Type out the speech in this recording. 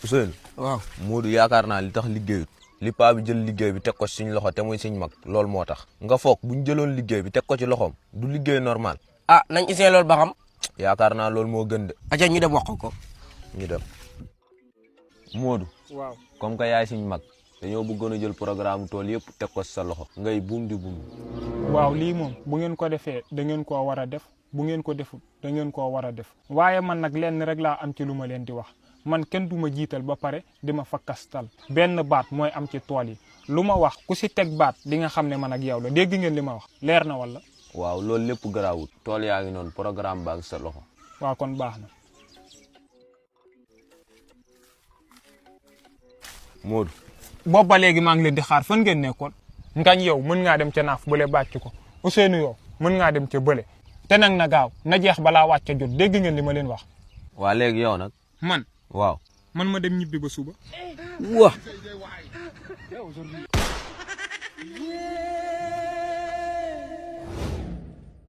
Ousseynou. waaw Modou yaakaar naa li tax liggéeyut li paa bi jël liggéey bi teg ko suñ loxo te muy suñ mag loolu moo tax nga foog buñ jëloon liggéey bi teg ko ci loxoom du liggéey normal. ah nañ essayé loolu ba xam. yaakaar naa loolu moo gën de. aca ñu dem wax ko. ñu dem. Modou. waaw comme que yaay suñ mag dañoo bëggoon a jël programme tool yëpp teg ko sa loxo ngay buum di buum. waaw lii moom bu ngeen ko defee da ngeen koo war a def bu ngeen ko defut da ngeen koo war a def waaye man nag lenn rek laa am ci lu ma leen di wax man kenn du ma jiital ba pare di ma fakkastal benn baat mooy am ci tool yi lu ma wax ku si teg baat di nga xam ne man ak yow la dégg ngeen li ma wax leer na wala. waaw loolu lépp garaawut tool yaa ngi noonu programme baa ngi sa loxo. waaw kon baax na. Modou. boobu ba léegi maa ngi leen di xaar fan ngeen nekkoon. ngañ yow mën ngaa dem ca naaf bële bàcc ko Ousseynou yow mën ngaa dem ca bële te nag na gaaw na jeex balaa wàcc jot dégg ngeen li ma leen wax. waa léegi yow nag. man. waaw. man ma dem ñibbi ba suba. wa